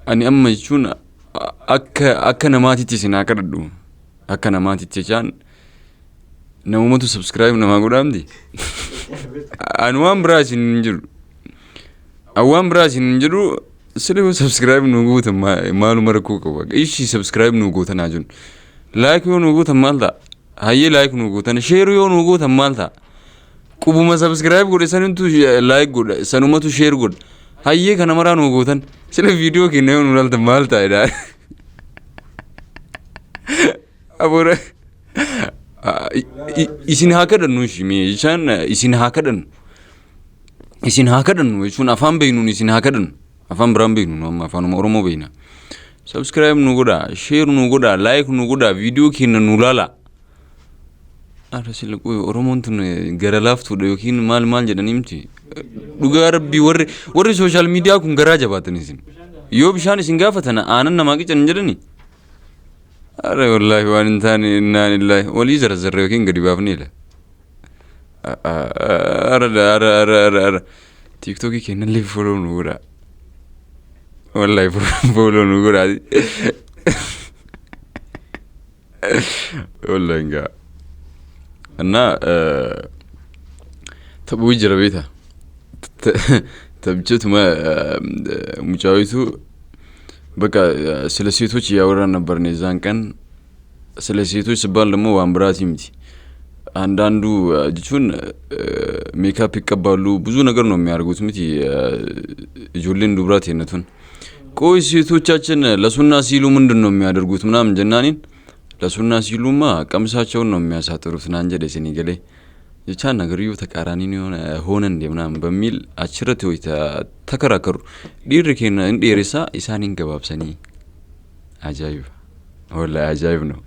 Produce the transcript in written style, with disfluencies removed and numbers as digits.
Ani amma jechuun akka namaatitti isin haa kadhadhu. Akka namaatitti jechaan namumatu subscribe namaa godhaa miti. Ani waan biraa isin hin jiru. Ani waan biraa isin hin jiru sila yoo subscribe nu gootan maaluma rakkoo qaba. Ishii subscribe nu gootan haa jennu. Like yoo nu gootan maal ta'a? Hayyee like nu gootan share yoo nu gootan maal ta'a? Qubuma subscribe godhe sanumtu like godha sanumatu share godha. Hayyee kana maraa nu gootan sila viidiyoo keenya yoo nu ilaaltan maal ta'a jedhaa. Aboora isin haa kadhannu ishii mee jechaan isin haa kadhannu. Isin haa kadhannu jechuun afaan beeknuun isin haa kadhannu. Afaan biraan beeknu nu amma afaanuma Oromoo beekna. Subscribe nu godhaa, share nu godhaa, like nu godhaa, viidiyoo keenya nu laalaa. Ara sila qoy Oromoon tun gara laaftuudha yookiin maal maal jedhanii miti. Dhugaa rabbii warri warri sooshaal miidiyaa kun garaa jabaatan isin. Yoo bishaan isin gaafatan aanan namaa qican hin jedhani. Ara wallaahi waan hin taane innaan illaahi walii zarazarra yookiin gadi baafnee la. Ara ara ara ara ara tiiktookii kennallee follow nu godhaa. Wallaahi follow nu godhaa. Wallahi hin ga'a. Innaa taphuu jira beektaa? Taphichituma mucaawitu በቃ ስለ ሴቶች እያወራን ነበር ነው የዛን ቀን። ስለ ሴቶች ሲባል ደግሞ waan biraati miti. አንዳንዱ jechuun ሜካፕ ይቀባሉ ብዙ ነገር ነው የሚያደርጉት miti ijoolleen dubaraa teennatun. ቆይ ሴቶቻችን ለሱና ሲሉ ምንድን ነው የሚያደርጉት ምናምን jennaaniin ለሱና ሲሉማ ቀሚሳቸውን ነው የሚያሳጥሩት naan jedhe isinii galee jechaan ነገርየው ተቃራኒ ሆነ እንዴ ምናምን በሚል achirratti wayita ተከራከሩ. Dhiirri keenya hin dheeressaa isaan hin gabaabsanii. Ajaa'iba! Wallahi ajaa'ib ነው.